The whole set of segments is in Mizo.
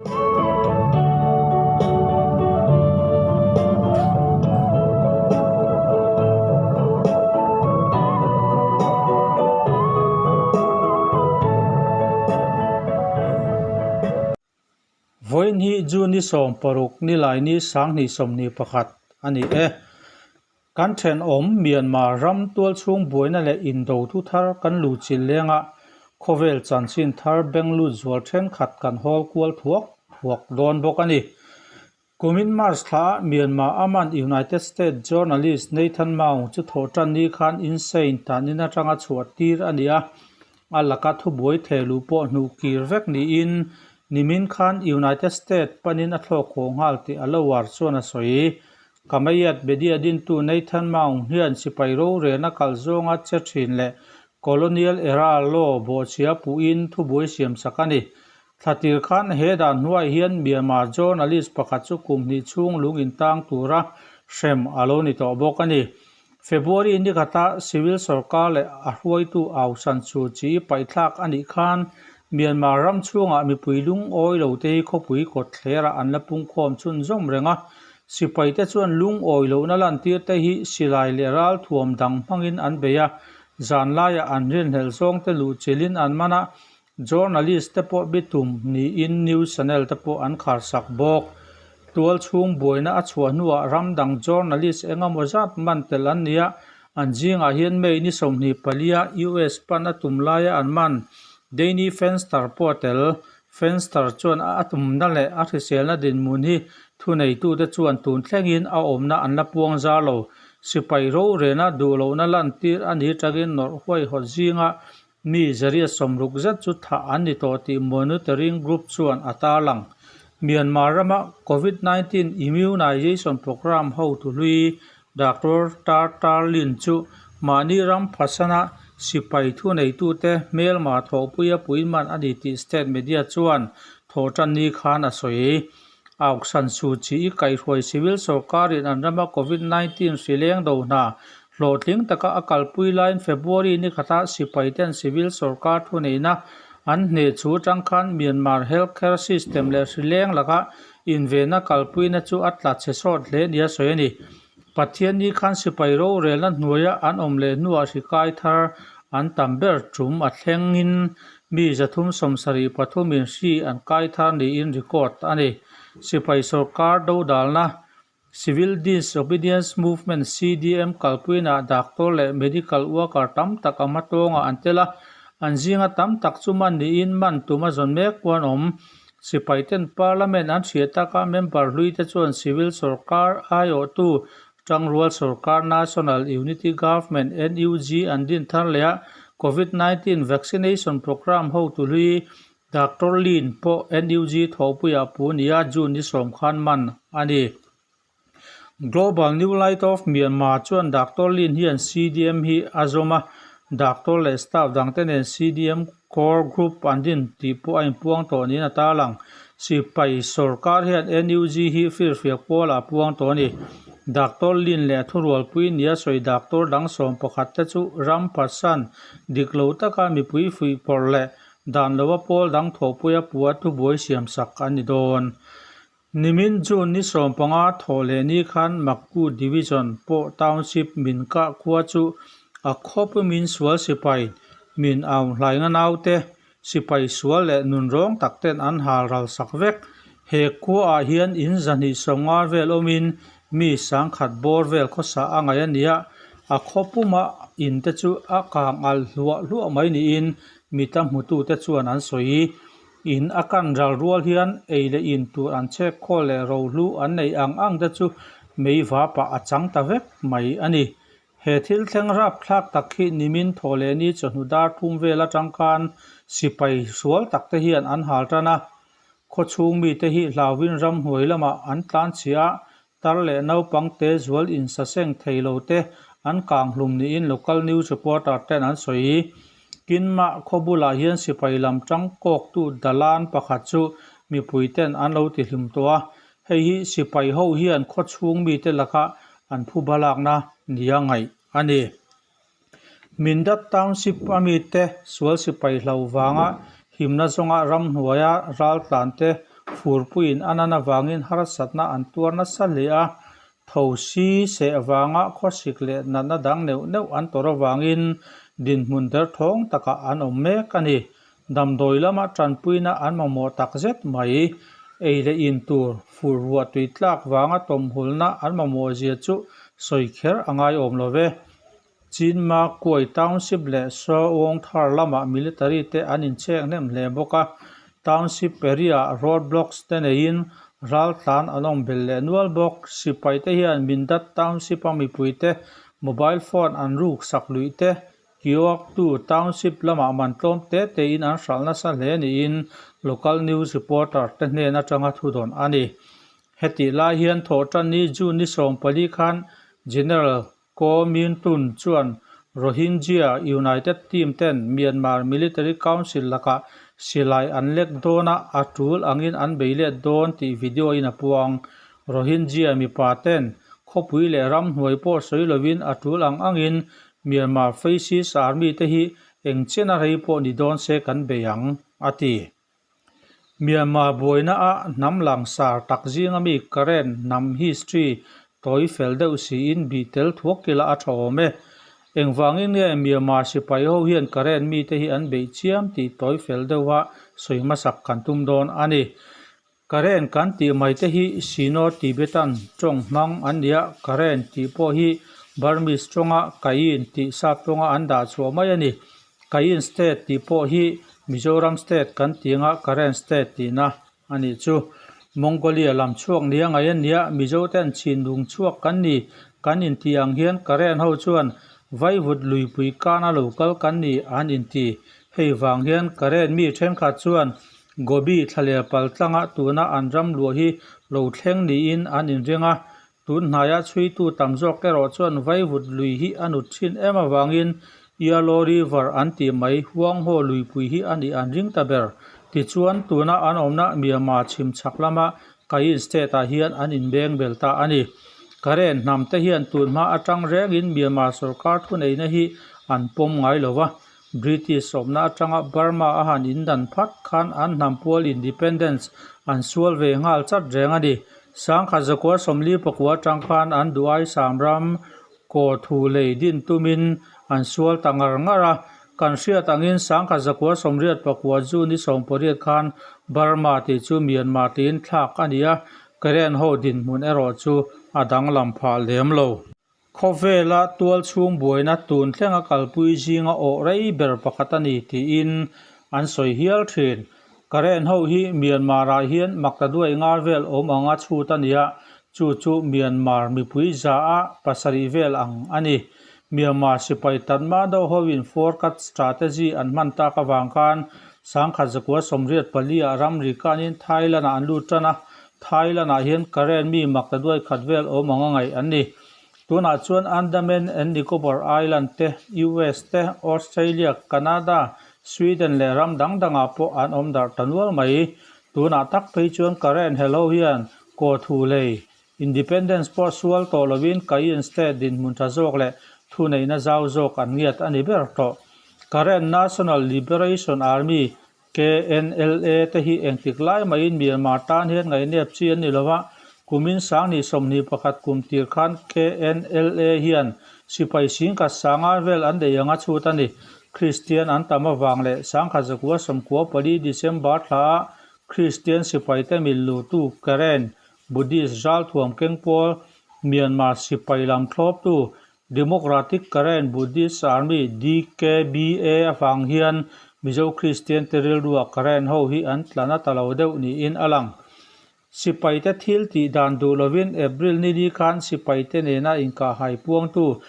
Vawiin hi June ni 16 Nilaini 2021 a ni e. Kan thenawm Myanmar ram tualchhung buaina leh indo thu thar kan luhchilh lengah khawvel chanchin thar benglut zual thenkhat kan hawl kual thuak thuak dawn bawk a ni. Kumin March thlaah Myanmar a man United States journalist Nathan Maung chu thawhtan ni khan Insein tanin atanga chhuah tir a ni a, a laka thubuai thehluh pawh hnuh kir vek niin nimin khan United States panin a thlawk haw nghal tih a lower chuan a sawi. Kamayat Media dintu Nathan Maung hian sipai rorelna kalh zawnga che thin leh colonial era law bawhchhia puhin thubuai siam sak a ni. Thlatir khan he dan hnuai hian Myanmar journalist pakhat chu kum hnih chhung lung intang tura hrem a lo ni tawh bawk a ni. February ni khata civil sorkar leh a hruaitu Aung San Suu Kyi paihthlak a nih khan Myanmar ram chhungah mipui lungawi lo te hi khawpui kawtthlerah an la pungkhawm chhunzawm reng a. Sipaite chuan lungawi lohna lantir te hi silai leh ralthuam dang hmangin an bei a, zanlaiah an rinhlelh zawngte luhchilhin an man a, journalist te pawh bitum niin news channel te pawh an kharsak bawk. Tual chhung buaina a chhuah hnuah ram dang journalist eng emaw zat man tel an ni a, an zingah hian May ni 24 a US pan a tum laia an man Danny Fenster pawh a tel. Fenster chuan a tumna leh a hriselna dinhmun hi thuneitute chuan tun thlengin a awmna an la puang zar lo. Sipai rorelna duhlohna lantir a ni tangin nawrh huaihawt zinga mi zariat sawmruk zet chu thah an ni tawh tih monitoring group chuan a tarlang. Myanmar rama Covid 19 immunization programme hotu hlui Doctor Tar Tar Lin chu mahni ram phatsana sipai thuneitute hmelma thawhpuia puiman a ni tih state media chuan thawhtanni khan a sawi. Aung San Suu Kyi kaihhruai civil sorkarin an rama Covid 19 hri leng do hna hlawhtling taka a kalpui laiin February ni khata sipaiten civil sorkar thuneihna an hneh chu atang khan Myanmar healthcare system leh hri leng laka Invenna kalpuina chu a tla chhe sawt hle nia sawi a ni. Pathianni khan sipai rorelna hnuaia an awm leh hnuah hri kai thar an tam ber tum a thlengin mi 373 in hri an kai thar niin record a ni. Sipai sorkar dodalna Civil Disobedience Movement, CDM, kalpuinaah doctor leh medical worker tam tak a hmatawngah an tel a, an zinga tam tak chu man niin man tum a zawn mek pawh an awm. Sipaiten Parliament an hriat taka member hluite chuan civil sorkar aiawhtu Tangrual sorkar National Unity Government, NUG, an din thar leh a, Covid 19 vaccination programme hotu hlui Doctor Lin pawh NUG thawhpuiah pu nia June ni sawm khan man a ni. Global New Light of Myanmar chuan Doctor Lin hian CDM hi a zawm a, doctor leh staff dangte nen CDM Core Group an din tih pawh a inpuang tawh niin a tarlang. Sipai sorkar hian NUG hi firfiak pawlah a puang tawh a ni. Doctor Lin leh a thurualpui nia sawi doctor dang 11 te chu ram phatsan dik lo taka mipui fuihpawrh leh dan lova pawl dang thawhpuia pua thubuai siamsak a ni dawn. Nimin June ni 15 thawh leh ni khan Makku Division pawh Township min kah khua chu a khawp min sual sipai min au hlainga naute sipai sual leh nunrawng tak ten an hal ral sak vek. He khuaah hian in 250 vel awmin mi 1000 bawr vel khawsa a ngaih a ni a, a khaw puma in te chu a kang alh hluah hluah mai niin mita hmutute chuan an sawi. In a kan ral rual hian ei leh in tur an chhek khawl leh rohlu an neih ang ang te chu mei va pah a chang ta vek mai a ni. He thil thleng rapthlak tak hi nimin thawh leh ni chawhnu dar thum vel atang khan sipai sual tak te hian an hal tan a. Khaw chhung mite hi hlauhin ramhnuai lamah an tlan chhia a, tar leh naupang te zual insaseng thei lo te an kang hlum niin local news reporter ten an sawi. Kinmah khaw bulah hian sipai lam tang kawktu dalan pakhat chu mipui ten an lo ti hlim tawh a, hei hi sipai ho hian khaw chhung mite laka an phu balakna nia ngaih a ni. Mindat Township a mite sual sipai hlo vanga himna zawnga ramhnuaia raltlan te. Furpuiin a nan avangin harsatna an tuar nasa hle a, thosi seh vanga khawsik leh natna dang neuh neuh an tawrh avangin dinhmun derthawng takah an awm mek a ni. Damdawi lama tanpuina an mamawh tak zet mai. Ei leh in tur, fur ruah tui tlak vanga tawmhulna an mamawh zia chu sawi kher a ngai awm lo ve. Chinma Kuai Township leh Sawngthar lamah military te an inchhek hnem hle bawk a, Township area ah road blocks te neiin raltlan an awm belh leh nual bawk. Sipai te hian Mindat Township a mipui te mobile phone an ruk sak luih te Kyoaktu Township lamah man tlawm te tein an hralh nasa hle niin local news reporter te hnen atanga thudawn a ni. Hetih lai hian Thawhtanni June ni 14 khan General Ko Myint Tun chuan Rohingya United Team ten Myanmar Military Council lakah silai an lek dawn a, a tul angin an bei let dawn tih video in a puang. Rohingya mipa ten khawpui leh ramhnuai pawh sawi lovin a tul ang angin Myanmar Fascist Army te hi eng chena rei pawh ni dawn se kan bei ang, a ti. Myanmar buaina a hnam langsar tak zinga mi Karen hnam history tawi fel deuh siin bih tel thuak ila a tha awm e. Engvangin nge Myanmar sipai ho hian Karen mite hi an beih chiam tih tawi fel deuha sawi hmasak kan tum dawn a ni. Karen kan tih mai te hi Sino Tibetan tawng hmang an ni a, Karen tih pawh hi Burmese tawnga Kayin tih sap tawnga an dah chhuah mai a ni. Kayin State tih pawh hi Mizoram State kan tih anga Karen State tihna a nih chu. Mongolia lam chhuak nia ngaih a nia, Mizo ten chhinlung chhuak kan ni kan intih ang hian Karen ho chuan Vaivut luipui kana lo kal kan ni an inti. Hei vang hian Karen mi thenkhat chuan Gobi thlaler pal tlanga tuna an ram luah hi lo thleng niin an inring a, tun hnaia chhuitu tam zawk erawh chuan vaivut lui hi a nut thin em avangin Yellow River an tih mai Huangho luipui hi a nih an ring ta ber. Tichuan, tuna an awmna Myanmar chhim chhak lama Kayin State ah hian an inbeng bel ta a ni. Karen hnam te hian tun hma atang rengin Myanmar sorkar thuneihna hi an pawm ngai lo va, British awmna atanga Burma a han indan phat khan an hnam pual independence an sual ve nghal chat reng a ni. 1944 atang khan an duhai Samram kaw thu lei din tumin an sual ta ngar ngar a. Kan hriat angin 1989 June 18 khan Burma tih chu Myanmar tiin thlak a ni a, Karen ho dinhmun erawh chu a danglam phah lem lo. Khawvela tual chhung buaina tun thlenga kalpui zinga awh rei ber pakhat a ni tiin an sawi hial thin. Karen ho hi Myanmar-ah hian maktaduai ngar vel awm anga chhut a ni a, chu chu Myanmar mipui za a pasarih vel ang a ni. Myanmar sipai Tatma deuh hoin Four Cut Strategy an hman tak avang khan 1984 ah ramri kanin Thailand-ah an lut tan a, Thailand-ah hian Karen mi maktaduai khat vel awm anga ngaih an ni. Tunah chuan Andaman and Nicobar Island te, US te, Australia, Canada, Sweden leh ram dang dangah pawh an awm darh ta nual mai. Tunah tak phei chuan Karen helho hian kaw thu lei, Independence pawh sual tawh lovin Kayin State dinhmun tha zawk leh thuneihna zau zawk an ngiat a ni ber tawh. Karen National Liberation Army, KNLA, te hi engtik lai maiin Myanmar tan hian ngaihnep chi an ni lo va, kumin 2021 kum tir khan KNLA hian sipai singkhat sanga vel an nei anga chhut a ni. Kristian an tam avang leh 1994 December thlaah Kristian sipaite mil luhtu Karen Buddhist ralthuam keng pawl, Myanmar sipai lam thlawptu Democratic Karen Buddhist Army, DKBA, avang hian Mizo Kristian te rilruah Karen ho hi an tla na ta lo deuh niin a lang. Sipaite thil tih dan duh lovin April ni ni khan sipaite nena inkahhai puangtu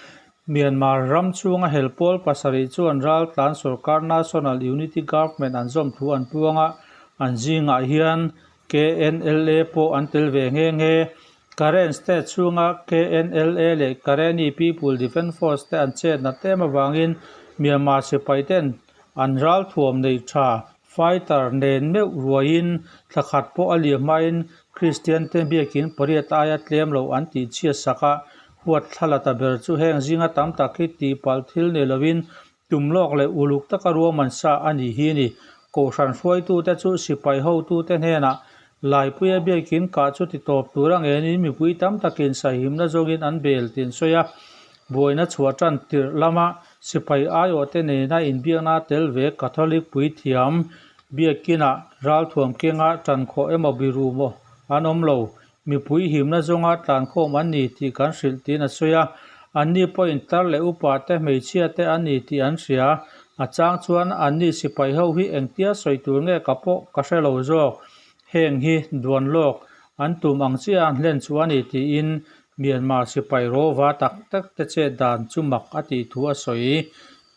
Myanmar ram chhunga hel pawl pasarih chuan raltlan sorkar National Unity Government an zawm thu an puang a, an zingah hian KNLA pawh an tel ve nghe nghe. Karen State chhunga KNLA leh Karenni People Defence Force te an chet nat em avangin Myanmar sipai ten an ralthuam nei tha fighter nen meuh ruaiin thla khat pawh a liam hmain Kristian te biakin pariat aia tlem lo an tih chhiat sak a, huat thla la ta ber chu heng zinga tam tak hi tihpalh thil nei lovin Tum lawk leh uluk taka ruahman sa a nih hi a ni. Kohhran hruaitute chu sipai hotute hnenah Laipuia biakin kah chu ti tawp tur a ngenin mipui tam takin sahimna zawngin an bel tih an sawi a. Buaina chhuah tan tirh lama sipai aiawhte nena inbiakna a tel ve Catholic puithiam biakinah ralthuam kenga tankhawh emaw biru maw an awm lo. Mipui himna zawnga tlankhawm an ni tih kan hrilh tiin a sawi a. Anni pawhin tar leh upa te, hmeichhia te an ni tih an hria. A chang chuan anni sipai ho hi engtia sawi tur nge ka pawh ka hre lo zawk. Heng hi duan lawk an tum ang chiah an hlen chu a ni tiin Myanmar sipai rawva tak tak te chet dan chu mak a tih thu a sawi.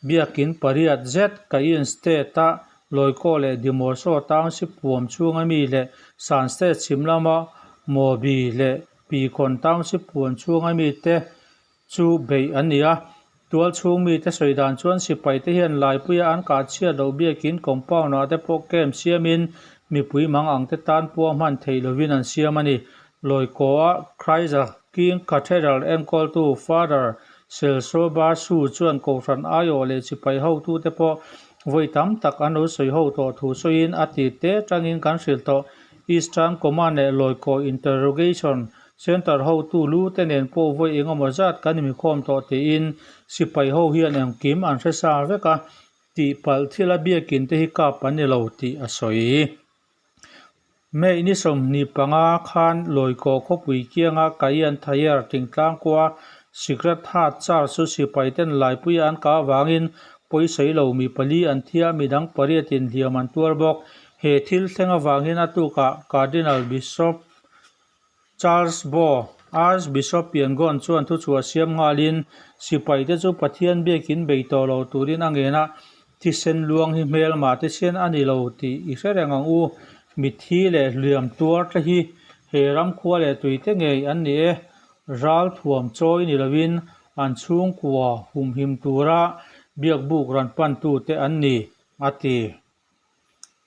Biakin pariat zet Kayin State-a Lawikaw leh Dimoso Township huam chhunga mi leh Shan State chhim lama Mobi leh Pikhawn Township huam chhunga mite chu beih an ni a. Tual chhung mite sawi dan chuan sipaite hian Laipuia an kah chhiat loh biakin compound-ah te pawh camp siamin mipui mang ang te tan pawh a hman theih lovin an siam a ni. Lawikaw-a Christ the King Cathedral enkawltu Father Selsoba Su chuan Kohhran aiawh leh sipai hotute pawh vawi tam tak an lo sawi ho tawh thu sawiin a ti te tangin kan hrilh tawh. Eastern Command leh Lawikaw Interrogation Centre hotu lu te nen pawh vawi engemaw zat kan inmikhawm tawh tiin sipai ho hian engkim an hre sa vek a, tihpalh thila biakin te hi kap an ni lo tih a sawi. May ni 25 khan Lawikaw khawpui kianga Kayan Thayer thingtlang khua Secret Heart Church chu sipai ten Laipuia an kah avangin pawisawi lo mi pali an thi a, midang pariatin hliam an tuar bawk. He thil thleng avangin a tukah Cardinal Bishop Charles Bo, Archbishop Yangon chuan thuchhuah siam nghalin sipaite chu Pathian biakin bei tawh lo turin a ngen a, thisen luang hi hmelma thisen a ni lo tih i hre reng ang u. Mitthi leh hliam tuar te hi he ram khua leh tuite ngei an ni e. Ral thuam chawi ni loin an chhungkua humhim tura biakbuk rawn pantute an ni, a ti.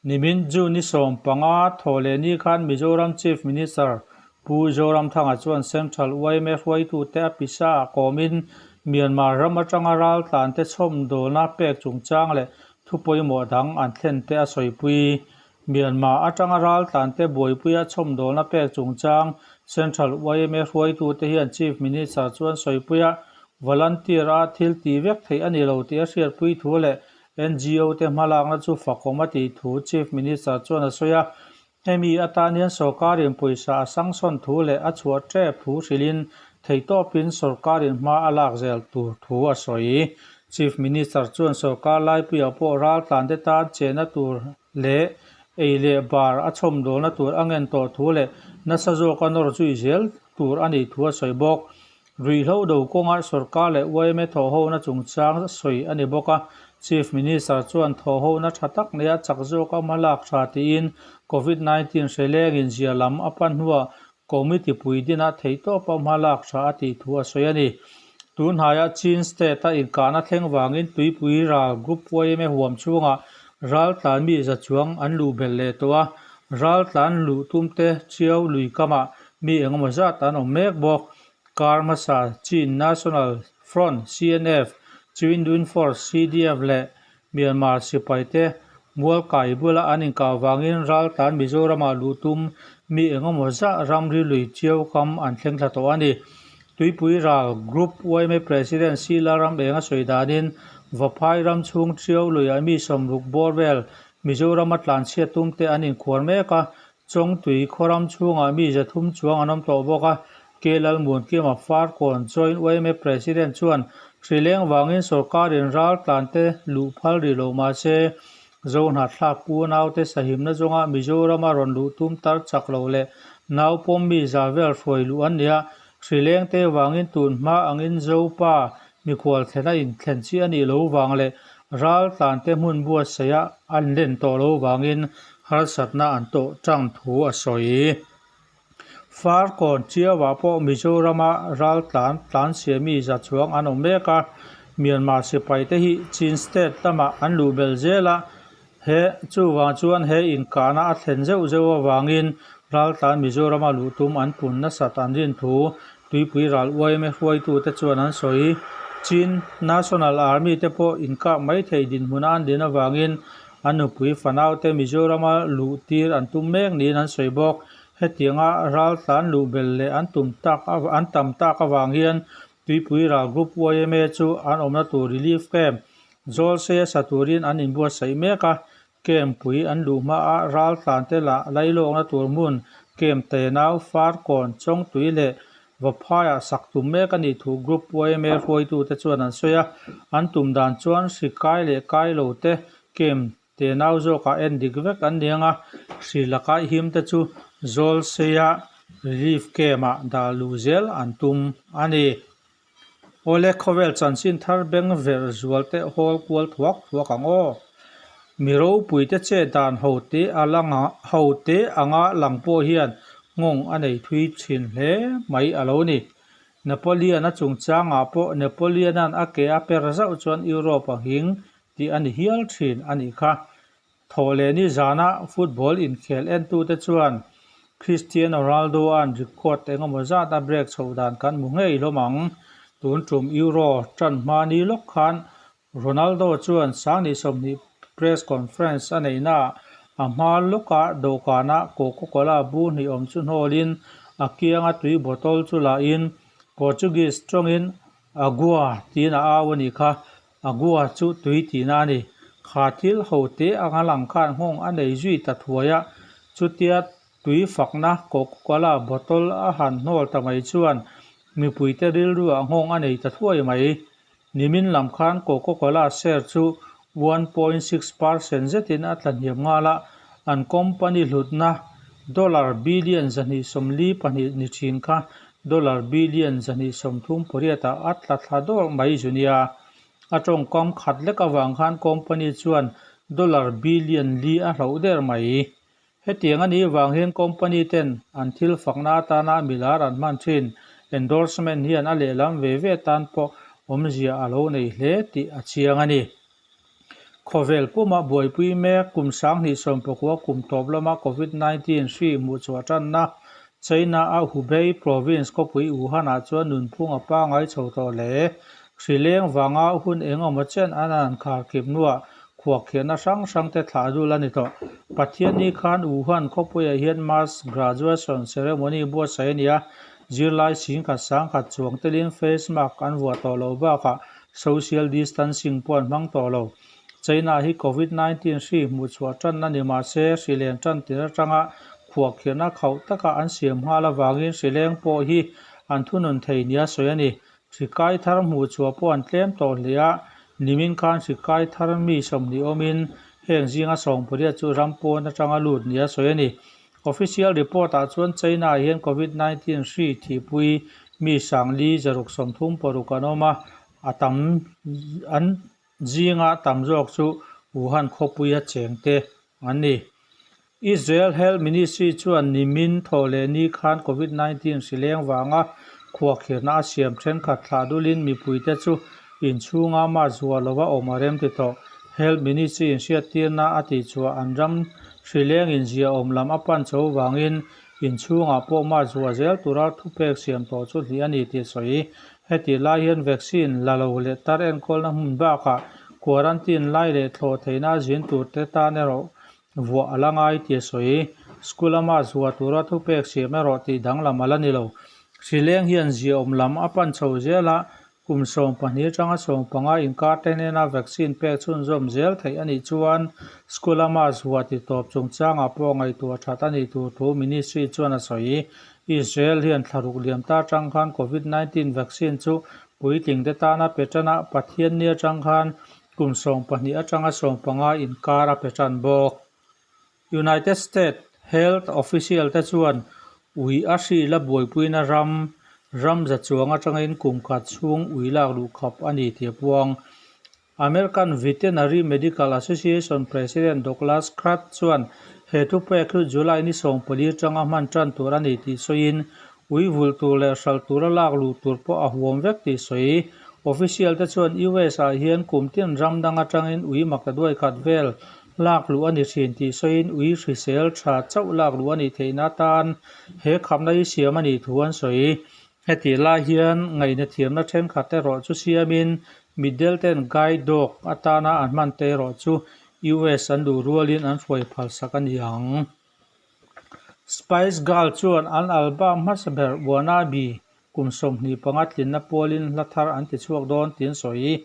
Nimin June ni 15 thaw leh ni khan Mizoram Chief Minister Pu Zoramthanga chuan Central yma hruaitute a pisa ah kawmin Myanmar ram atanga raltlante chhawmdawlna pek chungchang leh thu pawimawh dang an thlen te a sawipui. Myanmar atanga raltlante buaipuia chhawmdawlna pek chungchang Central yma hruaitute hian Chief Minister chuan sawipuia volunteer a thil tih vek theih a ni lo tih a hriatpui thu leh NGO te hmalakna chu fakawm a tih thu Chief Minister chuan a sawi a. Hemi atan hian sawrkarin pawisa a sangsawn thu leh a chhuah tep thu hrilhin theihtawpin sawrkarin hma a lak zel tur thu a sawi. Chief Minister chuan sawrkar laipuiah pawh raltlante tan chenna tur leh ei leh bar a chhawmdawlna tur a ngen tawh thu leh nasa zawka nawr zui zel tur a nih thu a sawi bawk. Ruihhlo do kawngah sawrkar leh yma thawhhona chungchang sawi a ni bawk a, Chief Minister chuan thawhhona tha tak neia chak zawka hma lak tha tiin Covid 19 hre lengin zia lam a pan hnuah Committee pui dinah theihtawpa hma lak tha a tih thu a sawi a ni. Tunhnaia Chin State-a inkahna thleng vangin Tuipui ral Group yma huam chhungah raltlan mi za chuang an luh belh leh tawh a, raltlan luh tumte Chiau lui kamah mi engemaw zat an awm mek bawk. Kar hmasa Chin National Front, CNF, Chindwin Force, CDF, leh Myanmar sipaite Mualkai bula an inkah vangin raltlan Mizoramah luh tum mi engemaw zah ramri lui chiau kam an thleng thla tawh a ni. Tuipui ral Group yma President Sila Rameng a sawi danin Vaphai ram chhung chiau luiah mi 60 bawr vel Mizorama tlanchhiat tumte an inkhuar mek a, Chawngtui khawram chhungah mi 300 chuang an awm tawh bawk a, K Lalmuankima Farkawn Joint yma President chuan hrileng vangin sawrkarin ral tlante luh phal rih lo mah se, Zohnahthlak pu naute sahimna zawnga Mizorama rawn luh tum tar chak lo leh naupawm mi za vel hruai luh an ni a, hrileng te vangin tun hma angin Zopa mikhual thlena inthlen chi a nih lo vang leh ral tlante hmun buatsaih a an len tawh lo vangin harsatna an tawh tang thu a sawi. Farkawn Chiauah pawh Mizorama ral tlan tlanchhia mi za chuang an awm mek a, Myanmar sipaite hi Chin State lamah an luh belh zel a, he chuvang chuan he inkahna a thlen zeuh zeuh avangin ral tlan Mizorama luh tum an pun nasat an rin thu Tuipui ral yma hruaitute chuan an sawi. Chin National Army te pawh inkak mai thei dinhmuna an din avangin An nupui fanaute Mizorama luh tir an tum mek niin an sawi bawk. Hetianga raltlan luh belh leh an tum tak an tam tak avang hian Tuipui ral Group yma chu an awmna tur Relief Camp Zawlseia sa turin an inbuatsaih mek a. Camp pui an luh hmaah raltlante lah lailawkna tur hmun Camp Tenau, Farkawn, Chawngtui leh Vaphaiah sak tum mek a nih thu Group yma hruaitute chuan an sawi a. An tum dan chuan hri kai leh kai lo te Camp Tenau zawkah en dik vek an ni ang a, hri laka him te chu Zawlseia Relief Camp-ah dah luh zel an tum a ni. Awle khawvel chanchin thar beng verh zual te hawl kual thuak thuak ang aw. Mi ropuite che dan ho te a lang ho te anga lang pawh hian nghawng a nei thui thin hle mai a lo ni. Napoleon-a chungchangah pawh Napoleon-a'n a ke a per zauh chuan Europe a nghing tih a ni hial thin a nih kha. Thawhlehni zana football inkhel entute chuan Cristiano Ronaldo-a'n record engemaw zat a break chhoh dan kan hmu ngei hlawm ang. Tun tum Euro tan hma ni lawk khan Ronaldo chuan Sangni 20 press conference a neihnaah a hma lawka dawhkana Coca-Cola bu hnih awm chu hnawlin a kianga tui bottle chu lahin Portuguese tawngin Agua tiin a au a nih kha. Agua chu tui tihna a ni. Kha thil ho te anga lang khan nghawng a nei zui ta thuai a, chutia tui fakna Coca-Cola bottle a han hnawl ta mai chuan mipuite rilruah nghawng a nei ta thuai mai. Nimin lam khan Coca-Cola share chu 1.6 percent zetin a tla hniam nghal a, an company hlutna dollar billion 242 ni thin kha dollar billion 138 ah a tla thla dawr mai zu nia. A tawngkam khat lek avang khan company chuan dollar billion 4 a hloh der mai. Hetiang a nih vang hian company ten an thil fakna atana milar an hman thin endorsement hian a lehlam ve ve tan pawh awmzia a lo nei hle tih a chiang a ni. Khawvel puma buaipui mek kum 2019 kum tawp lama Covid-19 hri hmuh chhuah tanna China a Hubei province khawpui Wuhan-ah chuan nunphung a pangai chho tawh hle. Hri leng vanga hun engemaw chen an an kharkhip hnuah khuahkhiahna hrang hrang te thlah dul a ni tawh. Pathianni khan Wuhan khawpuiah hian mass graduation ceremony buatsaih a ni a, zirlai 10,000 10,000 chuang telin face mask an vuah tawh loh bakah social distancing pawh an hmang tawh lo. China hi Covid-19 hri hmuh chhuah tanna ni mah se hri len tan tir atanga khuahkhiahna khauh taka an siam nghal avangin hri leng pawh hi an thunun thei nia sawi a ni. Hri kai thar hmuh chhuah pawh an tlem tawh hle a, nimin khan hri kai thar mi 20 awmin heng zinga 18 chu ram pawn atanga lut nia sawi a ni. Official report-ah chuan China hian Covid-19 hri thihpui mi 5636 an awm a, a tam an zinga tam zawk chu Wuhan khawpuia chengte an ni. Israel Health Ministry chuan nimin thawhlehni khan Covid-19 hri leng vanga khuahkhirhna a siam thenkhat thlah dulin mipuite chu inchhunga mask vuah lova awm a rem ti tawh. Health Ministry inhriattirna a tih chhuah an ram hri leng inziah awm lam a pan chho vangin inchhungah pawh mask vuah zel tura thupek siam tawh chu hlih a ni tih sawi. Hetih lai hian vaccine la lo leh tar enkawlna hmun bakah quarantine lai leh thlawh theihna zin turte tan erawh vuah a la ngai tih a sawi. School a mask vuah tura thupek siam erawh tih danglam a la ni lo. Hri leng hian ziahawm lam a pan chho zel a, kum 12 atanga 15 inkar te hnena vaccine pek chhunzawm zel theih a nih chuan school a mask vuah ti tawp chungchangah pawh ngaihtuah that a nih tur thu ministry chuan a sawi. Israel hian thlaruk liam ta atang khan Covid-19 vaccine chu puitling te tana pe tan a, Pathianni atang khan kum 12 atanga 15 inkar a pe tan bawk. United States health official te chuan ui a hri la buaipuina ram ram za chuang atangin kum khat chhung ui lak luh khap a ni tih a puang. American Veterinary Medical Association President Douglas Kratt chuan he thupek hi July ni 14 atanga hman tan tur a ni tih sawiin ui vulh tur leh hralh tura lak luh tur pawh a huam vek tih sawi. Official te chuan US ah hian kum tin ram dang atangin ui maktaduai khat vel lak luh a ni thin tih sawiin ui hrisel tha chauh lak luh a nih theihna atan he khapna hi siam a nih thu an sawi. Hetih lai hian ngaihna thiamna thenkhat erawh chu siamin mitdel ten guide dog atana an hman te erawh chu US an duh rualin an hruai phalsak a ni ang. Spice Girl chuan an album hmasa ber Wannabe kum 25 tlinna pualin hla thar an tichhuak dawn tih an sawi.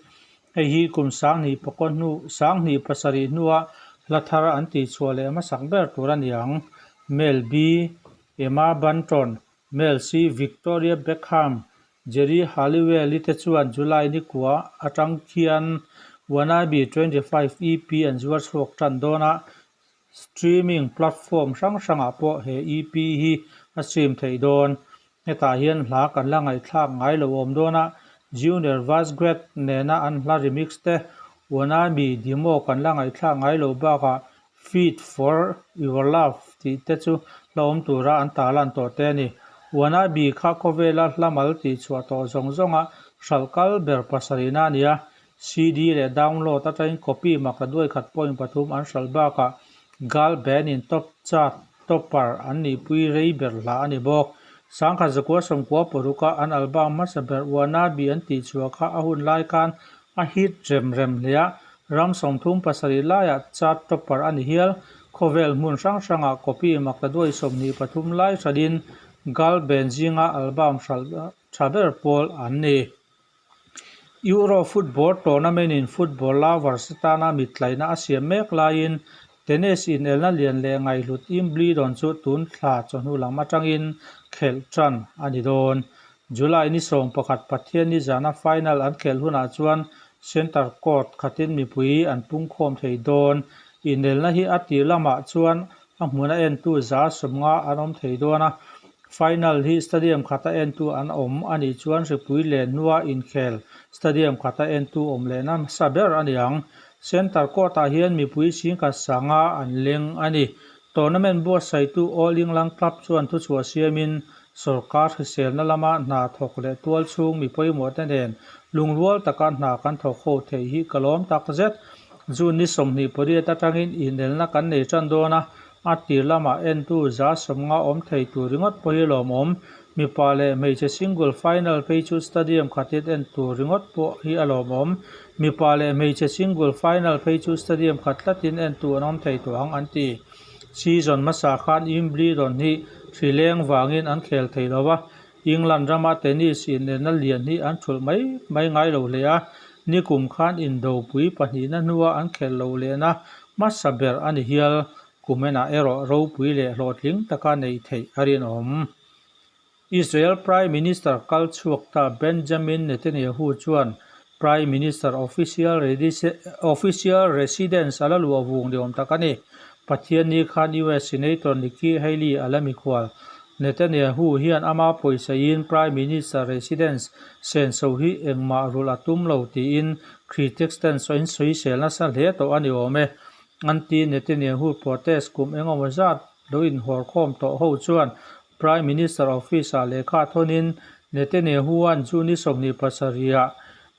Hei hi kum 2009 hnu 27 hnua hla thar an tihchhuah leh hmasak ber tur a ni ang. Mel B, Emma Bunton, Mel C, Victoria Beckham, Geri Halliwell-i te chuan July ni kua atang khian Wannabe 25 EP an zuar chhuak tan dawn a, Streaming platform hrang hrangah pawh he EP hi a stream theih dawn. Hetah hian hla kan la ngaihthlak ngai lo awm dawn a, Junior Vasquez nena an hla remix te, Wannabe demo kan la ngaihthlak ngai lo bakah Feed for Your Love tih te chu hla awm tura an tarlan tawh te a ni. Wannabe kha khawvela hla mal tihchhuah tawh zawng zawnga hralh kal ber pasarihna a ni a, CD leh download atangin copy mak la duai khat point pathum an hralh bakah girl band in top chart topper an nihpui rei ber hla a ni bawk. Sangkhat zakua sawmkua paruka an album hmasa ber Wannabe an tihchhuah kha a hun lai khan a hit rem rem hle a, ram 37 laiah chart topper a ni hial. Khawvel hmun hrang hrangah copy mak la duai 23 lai hralhin girl band zinga album hralh tha ber pawl an ni. Euro football tournament in football lovers atana mittlaihna a siam mek laiin tennis inelna lian leh ngaihhlut Wimbledon chu tun thla chawhnu lam atangin khelh tan a ni dawn. July ni 11 Pathian ni zana final an khelh hunah chuan centre court khatin mipui an pungkhawm thei dawn. Inelna hi a tir lamah chuan a hmuna entu 150 an awm thei dawn a, final hi stadium khata entu an awm a nih chuan hripui len hnua inkhel stadium khata entu awm lehna hmasa ber a ni ang. Centre court-ah hian mipui singkhat sanga an leng a ni. Tournament buatsaihtu All England Club chuan thuchhuah siamin sorkar hriselna lama hna thawk leh tual chhung mi pawimawh te nen lungrual taka hna kan thawk ho theih hi ka lawm tak zet. June ni 28 atangin inelna kan nei tan dawn a, a tir lamah entu 150 awm thei tur ringawt pawh hi lawmawm. Mipa leh hmeichhe single final phei chu stadium khatin en tur ringawt pawh hi a lawmawm. Mipa leh hmeichhe single final phei chu stadium khat tlatin en tu an awm thei tawh ang an ti. Season hmasa khan Wimbledon hi hrileng wangin an khel thei lo a, England rama tennis inelna lian hi an thulh mai mai ngai lo hle a, nikum khan indopui pahnihna hnua an khelh lo lehna hmasa ber a ni hial. Kumenah erawh ropui leh hlawhtling taka nei theih a rinawm. Israel Prime Minister kal chhuak ta Benjamin Netanyahu chuan Prime Minister official official residence a la luah vung ni awm tak a ni. Pathian ni khan US Senator Nikki Haley a la mikhual. Netanyahu hian ama pawisaiin Prime Minister residence senso hi engmah rulh a tum lo tiin critics ten sawiin sawisel nasa hle tawh a ni awm e. Anti-Netanyahu protest kum engemaw zat lo inhawrkhawm tawh ho chuan Prime Minister office-ah lehkha thawnin Netanyahu-a'n June ni 27-ah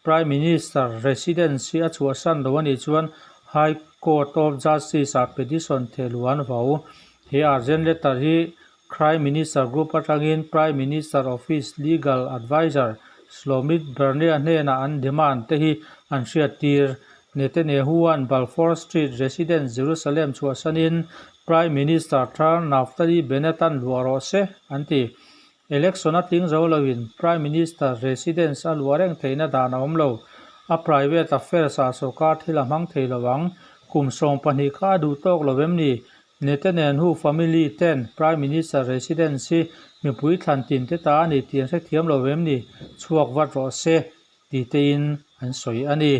Prime Minister residence hi a chhuahsan lo a nih chuan High Court of Justice-ah petition thehluh an vau. He urgent letter hi Prime Minister Group atangin Prime Minister Office Legal Adviser Shlomit Barnea hnenah an demand te hi an hriattir. Netanyahu-a'n Balfour Street residence Jerusalem chhuahsanin Prime Minister thar Naftali Bennett-a'n luah rawh se an ti. Election a tling zo loin Prime Minister residence a luah reng theihna dan a awm lo. A private affairs-ah sorkar thil a hmang thei lo ang. Kum 12 kha a duh tawk lo em ni? Netanyahu family ten Prime Minister residence hi mipui thlan tin te ta a ni tih an hrethiam lo em ni? Chhuak vat rawh se tih tein an sawi a ni.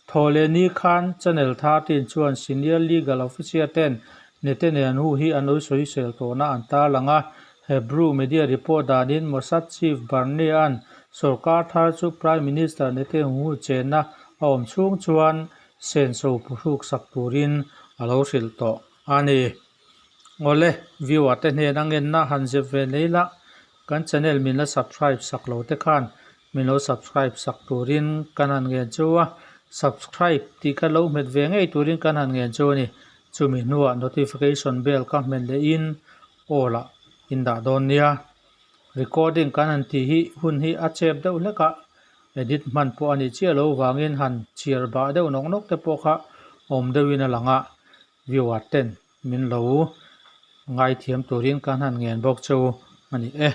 Thawhleh ni khan Channel 13 chuan senior legal officer ten Netanyahu hi an lo sawisel tawhna an tarlang a. Hebrew media report danin Mossad chief Barnea-a'n sorkar thar chu Prime Minister Netanyahu chenna a awm chhung chuan senso phuhruk sak turin a lo hrilh tawh a ni. Awle, viewer te hnen a ngenna han zep ve nei la, kan channel min la subscribe sak lo te khan min lo subscribe sak turin kan han ngen chu a, subscribe tih kha lo hmet ve ngei turin kan han ngen chu a ni. Chumi hnuah notification bell kha hmet lehin all ah in dah dawn nia. Recording kan han tih hi hun hi a chep deuh hlek a, edit hman pawh a nih chiah lo vangin han chhiar bah deuh nawk nawk te pawh kha Awm deuhin a lang a, viewer ten min lo ngaithiam turin kan han ngen bawk che u a ni e.